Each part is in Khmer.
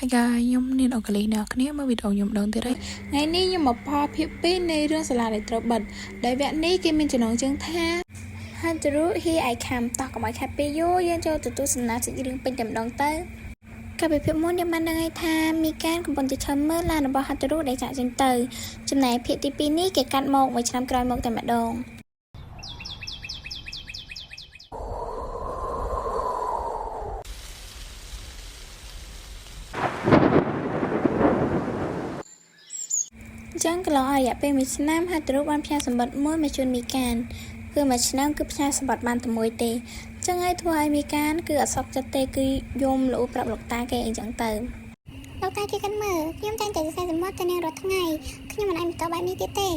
Hi guys ខ្ញុំនាងអូកាលីអ្នកគ្នាមើលវីដេអូខ្ញុំម្ដងទៀតហើយ ថ្ងៃនេះខ្ញុំមកផលភាគ2នៃរឿងសាលាដែលត្រូវបិទដែលវគ្គនេះគេមានចំណងជើងថា Hantaru Here I Come តោះកុំឲ្យខាត់ពេលយូរយើងចូលទៅទស្សនាសាច់រឿងពេញតែម្ដងទៅកាលពីភាគមុនយើងបានដឹងហើយថាមីកានកំពុងតែឈើមើលឡានរបស់ Hantaru ដែលចាក់ចេញទៅចំណែកភាគទី2នេះគេកាត់មកមួយឆ្នាំក្រោយមកតែម្ដង អញ្ចឹងកន្លងអស់រយៈពេលមួយឆ្នាំហាត់រូបានផ្ញើសម្បត្តិមួយមកជូនមីកានគឺមួយឆ្នាំគឺផ្ញើសម្បត្តិបានតែមួយទេអញ្ចឹងហើយធ្វើឲ្យមីកានគឺអត់សុខចិត្តទេគឺយំលូប្រាប់លោកតាគេអីចឹងទៅ លោកតាគេកាន់មើលខ្ញុំតែងតែសរសេរសម្បត្តិទៅនឹងរាល់ថ្ងៃខ្ញុំមិនអាចបន្តបែបនេះទៀតទេ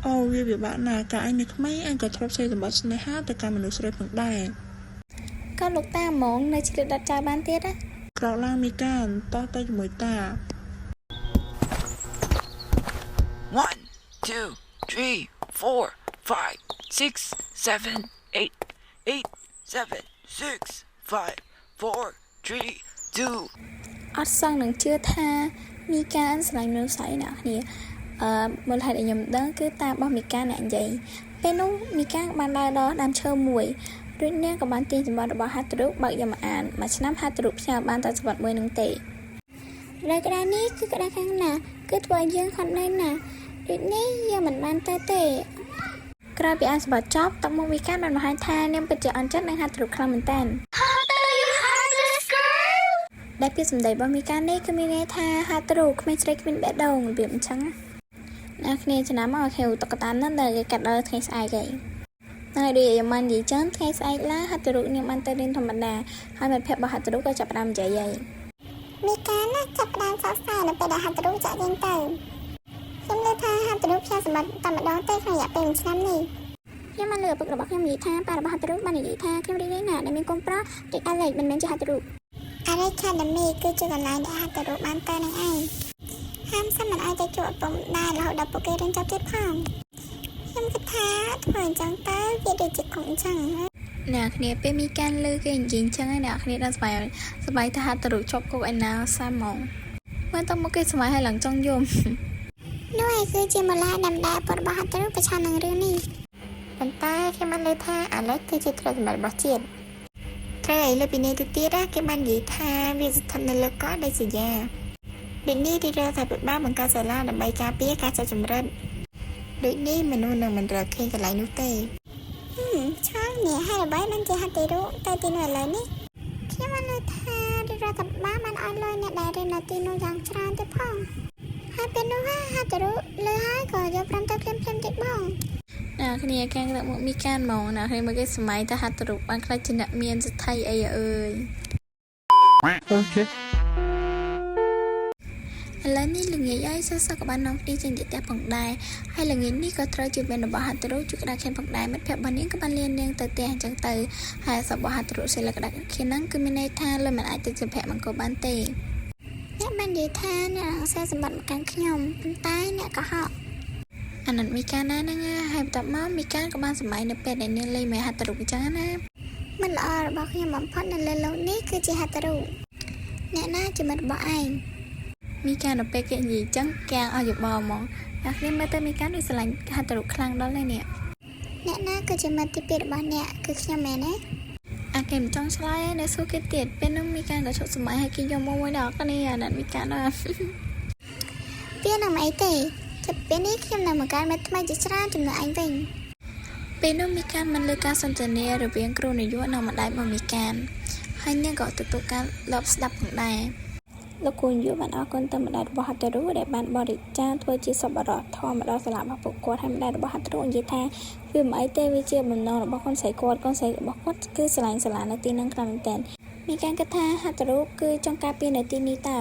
អូវាពិបាកណាស់កាលឯងនៅក្មេងឯងក៏ធ្លាប់សេសម្បត្តិស្នេហាទៅកាន់មនុស្សស្រីផងដែរ ក៏លោកតាហ្មងនៅឆ្លៀតដុតចោលបានទៀតណា ក្រោកឡើងមីកានតោះទៅជាមួយតា One, two, three, four, five, six, seven, eight, eight, seven, six, five, four, three, two. អត់សឹងនឹងជឿថាមីកានស្រឡាញ់មនុស្សស្រីអ្នកគ្នាអឺមូលហេតុដែលខ្ញុំដឹងគឺតារបស់មីកានអ្នកនិយាយពេលនោះមីកានបានដើរដល់ដើមឈើមួយរួចនាងក៏បានទាញសម្បត្តិរបស់ហាត់រូបើកយកមកអានមួយឆ្នាំហាត់រូផ្ញើបានតែសម្បត្តិមួយនឹងទេ រដូវក្តៅនេះគឺក្តៅខ្លាំងណាស់គឺធ្វើឲ្យយើងហត់នឿយណាស់ដូចនេះយើងមិនបានទៅទេ ក្រោយពីអានសម្បត្តិចប់ទឹកមុខមីកានបានបង្ហាញថានាងពិតជាអន់ចិត្តនឹងហាត់រូខ្លាំងមែនទែនដែលពាក្យសម្ដីរបស់មីកាននេះគឺមានន័យថាហាត់រូក្មេងស្រីគ្មានបេះដូងរបៀបអញ្ចឹងណាអ្នកគ្នាចំណាំមកខេវតុក្កតាហ្នឹងដែលគេកាត់ដល់ថ្ងៃស្អែកឯងហើយដូចខ្ញុំបាននិយាយចឹងថ្ងៃស្អែកឡើងហាត់រូនាងបានទៅរៀនធម្មតាហើយមិត្តភក្តិរបស់ហាត់រូក៏ចាប់ផ្ដើមនិយាយហើយ មីកាណាចាប់ផ្ដើមសោកសៅនៅពេលដែលហាត់រូចាក់ចេញទៅខ្ញុំលើថាហាត់រូផ្ញើសម្បត្តិតែម្ដងទេក្នុងរយៈពេលមួយឆ្នាំនេះខ្ញុំបានលើឪពុករបស់ខ្ញុំនិយាយថាប៉ារបស់ហាត់រូបាននិយាយថាខ្ញុំរីករាយណាស់ដែលមានកូនប្រុសដូចអាឡិចមិនមែនជាហាត់រូអាឡិច Academy គឺជាកន្លែងដែលហាត់រូបានទៅនឹងឯងហាមសិនមិនឲ្យទៅជួបឪពុកម្ដាយរហូតដល់ពួកគេរៀនចប់ទៀតផងខ្ញុំគិតថាធ្វើអញ្ចឹងទៅវាដូចជាគុកអញ្ចឹង អ្នកគ្នាពេលមីកានលើគេនិយាយអញ្ចឹងហើយអ្នកគ្នាដល់ស្បាយស្បាយថាហាត់រូជាប់គុកឯណាសាហ្មងមើលទៅមុខគេស្មៃហើយឡើងចង់យំ នោះឯងគឺជាមូលហេតុដែលម្ដាយឪពុករបស់ហាត់រូប្រឆាំងនឹងរឿងនេះ ប៉ុន្តែខ្ញុំបានលើថាអាឡិចគឺជាទ្រព្យសម្បត្តិរបស់ជាតិត្រូវឲ្យលើពីនេះទៅទៀតណាគេបាននិយាយថាវាស្ថិតនៅលើកោះដីសញ្ញាដូចនេះរាជរដ្ឋាភិបាលបង្កើតសាលាដើម្បីការពារការចាប់ចម្រិតដូចនេះមនុស្សនឹងមិនរកឃើញកន្លែងនោះទេ ហឹមឆោនេះហើយអ្វីបានជាហាត់ទីរូទៅទីនោះឥឡូវនេះខ្ញុំបានលើថារាជរដ្ឋាភិបាលបានឲ្យលុយអ្នកដែលរៀននៅទីនោះយ៉ាងច្រើនទៀតផងហើយពេលនោះហាត់ទីរូលើហើយក៏យកប្រាំទៅភ្លាមៗទៀតបង អ្នកគ្នាកាំងទឹកមុខមីកានហ្មងអ្នកគ្នាមើលគេសម័យទៅហាត់រូបបានខ្លាចជាអ្នកមានសទ្ធិអីអើយ Okay. ឥឡូវនេះល្ងាចហើយសិស្សក៏បាននាំគ្នាចេញទៅផ្ទះផងដែរហើយល្ងាចនេះក៏ត្រូវជាវេនរបស់ហាត់រូជួយក្តារខៀនផងដែរមិត្តភក្តិរបស់នាងក៏បានលានាងទៅផ្ទះអញ្ចឹងទៅហើយអសរបស់ហាត់រូសិលក្តារខៀនហ្នឹងគឺមានន័យថាលុយមិនអាចទៅជាភមង្គលបានទេ អ្នកបាននិយាយថាអ្នកនឹងសែសម្បត្តិមកកាន់ខ្ញុំប៉ុន្តែអ្នកក៏ហក់ អាណិតមីកានណាហ្នឹងណាហើយបន្ទាប់មកមីកានក៏បានសម័យនៅពេលដែលនាងលេងមួយហាត់រូអញ្ចឹងណា មិត្តល្អរបស់ខ្ញុំបំផុតនៅលើលោកនេះគឺជាហាត់រូអ្នកណាជាមិត្តរបស់ឯង មីកាននៅពេលគេនិយាយអញ្ចឹងកាំងអស់យោបល់ហ្មងអ្នកគ្នាមើលទៅមីកានដូចស្រឡាញ់ហាត់រូខ្លាំងដល់ហើយនេះ អ្នកណាគឺជាមិត្តទីពីររបស់អ្នកគឺខ្ញុំមែនទេ អាគេមិនចង់ឆ្លើយឯនៅសួរគេទៀតពេលនោះមីកានក៏ឈប់សម័យឲ្យគេយកមកមួយដល់គ្នាអាណិតមីកានណាស់ វានឹងមិនអីទេចាប់ពេលនេះខ្ញុំនឹងបង្កើតមិត្តថ្មីជាច្រើនជំនួសឯងវិញ ពេលនោះមីកានមិនលើការសន្ទនារវាងគ្រូនាយកនិងម្ដាយរបស់មីកានហើយនាងក៏ទទួលការលបស្ដាប់ផងដែរលោកគ្រូនាយកបានអរគុណទៅម្ដាយរបស់ហត្ថរូដែលបានបរិច្ចាគធ្វើជាសប្បុរសធម៌មកដល់សាលារបស់ពួកគាត់ហើយម្ដាយរបស់ហត្ថរូនិយាយថាវាមិនអីទេវាជាបំណងរបស់កូនស្រីគាត់កូនស្រីរបស់គាត់គឺស្រឡាញ់សាលានៅទីហ្នឹងខ្លាំងមែនទែនមីកានគិតថាហត្ថរូគឺចង់ការពារនៅទីនេះតើ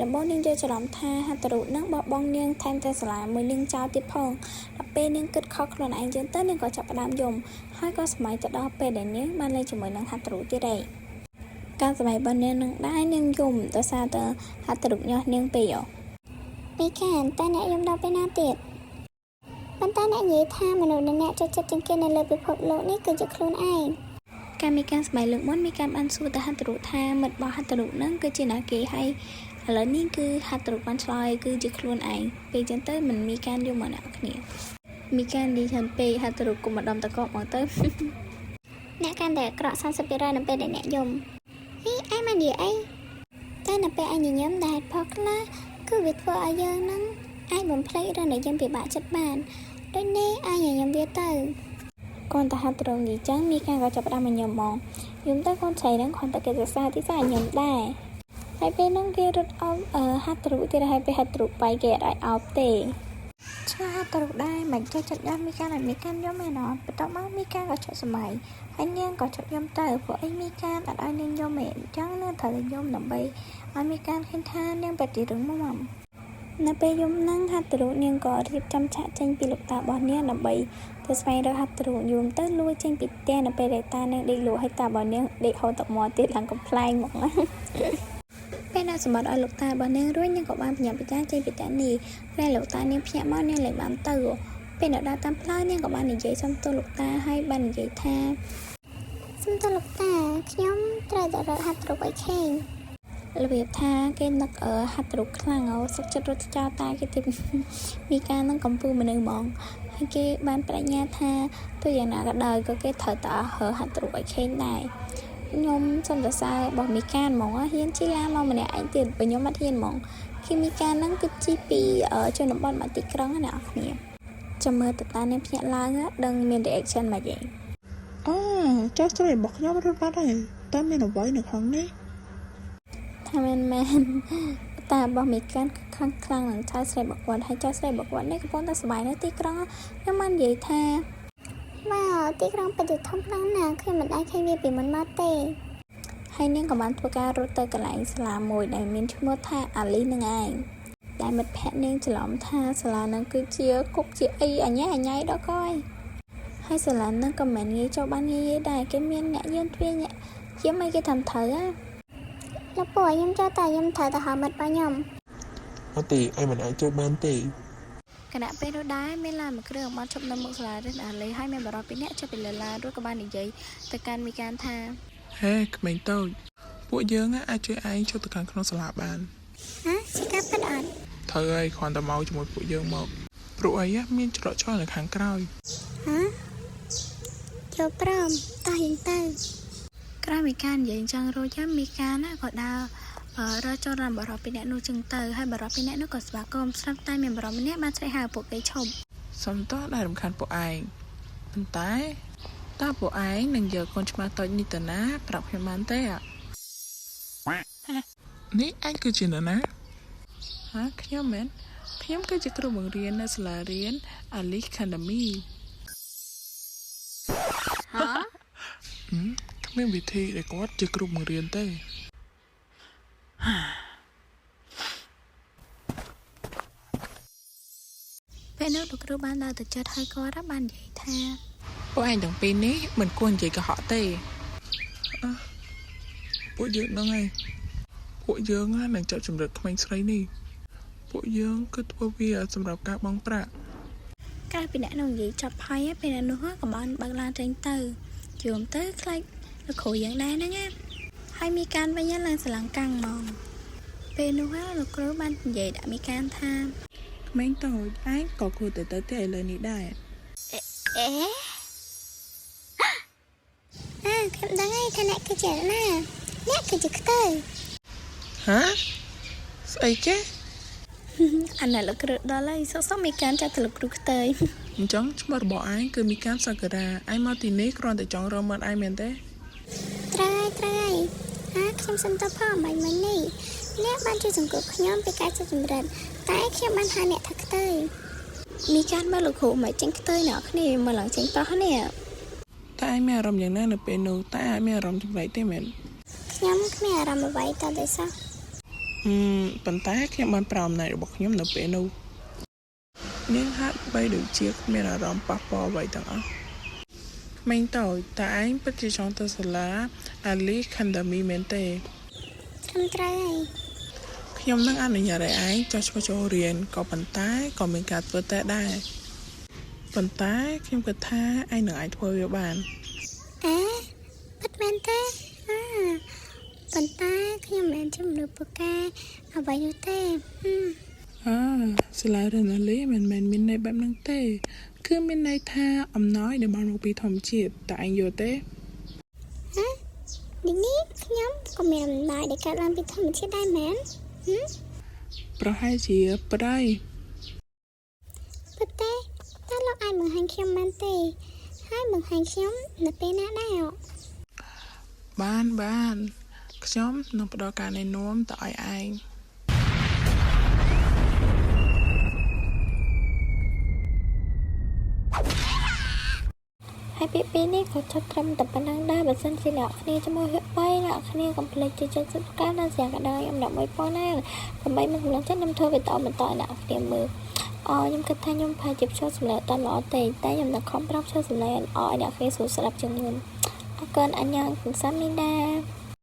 ដំបូងនាងយល់ច្រឡំថាហត្ថរូនឹងបោះបង់នាងថែមតែសាលាមួយនាងចោលទៀតផងដល់ពេលនាងគិតខុសខ្លួនឯងចឹងទៅនាងក៏ចាប់ផ្ដើមយំហើយក៏សម័យទៅដល់ពេលដែលនាងបានលេងជាមួយនឹងហត្ថរូទៀតឯងការសម័យរបស់នាងនឹងដែរនាងយំដោយសារតែហត្ថរូញាស់នាងពេកហ៎ មីខានតើអ្នកយំដល់ពេលណាទៀតប៉ុន្តែអ្នកនិយាយថាមនុស្សដែលអ្នកចូលចិត្តជាងគេនៅលើពិភពលោកនេះគឺជាខ្លួនឯង ការមានការស្បែកលើកមុនមានការបានសួរទៅហត្ថរុថាមិត្តរបស់ហត្ថរុហ្នឹងគឺជាណាគេហើយឥឡូវនេះគឺហត្ថរុបានឆ្លើយគឺជាខ្លួនឯងពេលចឹងទៅមិនមានការយំមកអ្នកគ្នាមានការនិយាយច្រើនពេកហត្ថរុគុំម្ដុំតកកមកទៅ អ្នកកាន់តែអាក្រក់30%នៅពេលដែលអ្នកយំហីឯងមិននិយាយអីតែនៅពេលឯងញញឹមដែលហេតុផលខ្លះគឺវាធ្វើឲ្យយើងនឹងអាចបំភ្លេចរឿងដែលយើងពិបាកចិត្តបានដូចនេះឯងញញឹមវាទៅ គាត់តែហាត់ត្រង់និយាយចឹងមានការក៏ចាប់ផ្ដើមមកញឹមហ្មងយំទៅកូនស្រីហ្នឹងគ្រាន់តែគេសរសើរទីសាញឹមដែរហើយពេលហ្នឹងគេរត់អោបអឺហាត់ទ្រុទៀតហើយពេលហាត់ទ្រុបាយគេអត់ឲ្យអោបទេឆ្ងាហាត់ទ្រុដែរមិនចេះចិត្តដល់មីកាឲ្យមីកាយំឯណោះបន្ទាប់មកមីកាក៏ឆក់សម័យហើយនាងក៏ឆក់យំទៅព្រោះអីមីកាអត់ឲ្យនាងយំឯងអញ្ចឹងនាងត្រូវតែយំដើម្បីឲ្យមីកាឃើញថានាងពិតជារឹងមាំនៅពេលយំហ្នឹងហាត់ទ្រុនាងក៏រៀបចំឆាកចេញពីលោកតារបស់នាងដើម្បី ទៅស្វែងរកហាត់ទ្រូយមទៅលួចចេញពីផ្ទះនៅពេលដែលតានាងដេកលក់ហើយតារបស់នាងដេកហូរទឹកមាត់ទៀតឡើងកំប្លែងហ្មងណាពេលណាសម្បត្តិឲ្យលោកតារបស់នាងរួចនាងក៏បានបញ្ញាបញ្ញាចេញពីផ្ទះនេះតែលោកតានាងភ្ញាក់មកនាងលែងបានទៅពេលនៅដើរតាមផ្លូវនាងក៏បាននិយាយសុំទោសលោកតាហើយបាននិយាយថា សុំទោសលោកតាខ្ញុំត្រូវតែរកហាត់ទ្រុបឲ្យខេង របៀបថាគេនឹកអឺហាត់ទ្រូខ្លាំងអូសុកចិត្តរត់ចោលតាគេទៀត មានការនឹងកំពូលមនុស្សហ្មងហើយគេបានបដិញ្ញាថាទោះយ៉ាងណាក៏ដោយក៏គេត្រូវតែរើហាត់ទ្រូឲ្យខេងដែរខ្ញុំសុំសរសើររបស់មីកានហ្មងហ៊ានជិះឡានមកម្នាក់ឯងទៀតបើខ្ញុំអត់ហ៊ានហ្មងគេមីកានហ្នឹងគឺជិះពីអឺជនបទមកទីក្រុងណាអ្នកនរគ្នាចាំមើលតតានេះភ្ញាក់ឡើងដឹងមាន reaction មកឯង អូចៅស្រីរបស់ខ្ញុំរត់បាត់ហើយតើមានអ្វីនៅក្នុងនេះ ថាមែនមែនតារបស់មីកានគឺខឹងខ្លាំងនឹងចៅស្រីរបស់គាត់ហើយចៅស្រីរបស់គាត់នេះកំពុងតែសប្បាយនៅទីក្រុងខ្ញុំបាននិយាយថា វ៉ាវទីក្រុងពិតជាធំខ្លាំងណាស់ខ្ញុំមិនដែលឃើញវាពីមុនមកទេ ហើយនាងក៏បានធ្វើការរត់ទៅកន្លែងសាលាមួយដែលមានឈ្មោះថាអាលីនឹងឯងដែលមិត្តភ័ក្តិនាងច្រឡំថាសាលានឹងគឺជាគុកជាអីអញ្ញាអញ្ញៃដល់កយហើយសាលានឹងក៏មិនងាយចូលបានងាយៗដែរគេមានអ្នកយាមទ្វារអ្នកយាមអីគេធ្វើត្រូវណា លោកពូឲ្យខ្ញុំចូលតែខ្ញុំត្រូវទៅហៅមិត្តរបស់ខ្ញុំ អត់ទេឯងមិនអាចចូលបានទេ ខណៈពេលនោះដែរមានឡានមួយគ្រឿងបានឈប់នៅមុខសាលារៀនអាលីហើយមានបរិសុទ្ធពីរនាក់ចុះពីលើឡានរួចក៏បាននិយាយទៅកាន់មីកានថា ហេក្មេងតូចពួកយើងអាចជួយឯងចូលទៅខាងក្នុងសាលាបាន ហ៎ជាការពិតអត់ ត្រូវហើយគ្រាន់តែមកជាមួយពួកយើងមកព្រោះអីមានច្រកឆ្លងនៅខាងក្រោយ ហ៎ចូលព្រមតោះយើងទៅ ក្រោយមីកាននិយាយអញ្ចឹងរួចហើយមីកានណាក៏ដើរអឺរកចូលដល់បរិសុទ្ធពីរនាក់នោះចឹងទៅហើយបរិសុទ្ធពីរនាក់នោះក៏ស្វាគមន៍ស្រាប់តែមានបរិសុទ្ធម្នាក់បានស្រែកហៅពួកគេឈប់ សំតោះដែលរំខានពួកឯងប៉ុន្តែតើពួកឯងនឹងយកកូនឆ្មាតូចនេះទៅណាប្រាប់ខ្ញុំបានទេអនេះឯងគឺជានរណាហាខ្ញុំមែនខ្ញុំគឺជាគ្រូបង្រៀននៅសាលារៀន Alice Academy ហ៎ គ្មានវិធីដែលគាត់ជាគ្រូបង្រៀនទេ ពេលនោះលោកគ្រូបានដើរទៅចិត្តហើយគាត់បាននិយាយថា ពួកឯងទាំងពីរនេះមិនគួរនិយាយកុហកទេអ่ะពួកយើងហ្នឹងឯងពួកយើងនឹងចាប់ជំរិតក្មេងស្រីនេះពួកយើងគឺធ្វើវាសម្រាប់ការបង់ប្រាក់ ក្រោយពីអ្នកនោះនិយាយចប់ហើយពេលអ្នកនោះក៏បានបើកឡានចេញទៅយល់ទៅខ្លាចលោកគ្រូយ៉ាងដែរហ្នឹងណាហើយមីកានវិញឡើងស្រឡាំងកាំងហ្មងពេលនោះលោកគ្រូបាននិយាយដាក់មីកានថា ក្មេងតូចឯងក៏គួរតែទៅផ្ទះឥឡូវនេះដែរ អេអាខ្ញុំដឹងហើយថាអ្នកគឺជានរណាអ្នកគឺជាខ្ទើយ ហាស្អីគេ អាណិតលោកគ្រូដល់ហើយសុកសុកមីកានចាប់ទៅលោកគ្រូខ្ទើយ អញ្ចឹងឈ្មោះរបស់ឯងគឺមីកានសាការាឯងមកទីនេះគ្រាន់តែចង់រកមាត់ឯងមែនទេ ត្រូវហើយត្រូវហើយអាខ្ញុំសុំទោសផងបាញ់មិញនេះអ្នកបានជួយសង្គ្រោះខ្ញុំពីការចាប់ចម្រិតតែខ្ញុំបានហៅអ្នកថាខ្ទើយ មីកានមើលលោកគ្រូមិនចេញខ្ទើយអ្នកគ្នាមើលឡើងចេញប្រុសនេះ តែឯងមានអារម្មណ៍យ៉ាងណានៅពេលនោះតែឯងមានអារម្មណ៍ចម្លែកទេមែន ខ្ញុំគ្មានអារម្មណ៍អ្វីតតែសោះ ហឹមប៉ុន្តែខ្ញុំបានប្រើអំណាចរបស់ខ្ញុំនៅពេលនោះនាងហាក់បីដូចជាគ្មានអារម្មណ៍ប៉ះពាល់អ្វីទាំងអស់ក្មេងតូចតើឯងពិតជាចង់ទៅសាលា Ali Academy មែនទេ ត្រឹមត្រូវហើយ ខ្ញុំនឹងអនុញ្ញាតឲ្យឯងចោះឈ្មោះចូលរៀនក៏ប៉ុន្តែក៏មានការធ្វើតេស្តដែរប៉ុន្តែខ្ញុំគិតថាឯងនឹងអាចធ្វើវាបាន អេពិត ទេអើប៉ុន្តែខ្ញុំមិនមែនជាមនុស្សពូកែអ្វីនោះទេហឹម អើសាឡារណាលីមិនមែនមានន័យបែបហ្នឹងទេ គឺមានន័យថាអំណោយដែលបានមកពីធម្មជាតិតើឯងយល់ទេ ហ៎នេះនេះខ្ញុំក៏មានអំណោយដែលកើតឡើងពីធម្មជាតិដែរមែនហឹម ប្រហែលជាប្រៃ ពិតទេតើលោកអាចបង្ហាញខ្ញុំបានទេ ហើយបង្ហាញខ្ញុំនៅពេលណាដែរ បានបានខ្ញុំនឹងផ្ដល់ការណែនាំទៅឲ្យឯង ហើយពាក្យពីរនេះក៏ចប់ត្រឹមតែប៉ុណ្ណឹងដែរបើសិនជាអ្នកគ្នាជាមួយភាគ3អ្នកគ្នាកុំភ្លេចចុច Subscribe និងសញ្ញាកណ្ដឹងឲ្យខ្ញុំដាក់មួយផងណាដើម្បីមានកម្លាំងចិត្តខ្ញុំធ្វើវីដេអូបន្តឲ្យអ្នកគ្នាមើលអខ្ញុំគិតថាខ្ញុំប្រហែលជាភ្ជាប់សម្លេងអត់តាន់ល្អទេតែខ្ញុំនឹងខំប្រាប់ភ្ជាប់សម្លេងឲ្យល្អឲ្យអ្នកគ្នាស្រួលស្ដាប់ជាងមុនអរគុណអញ្ញាកំសាមីដា។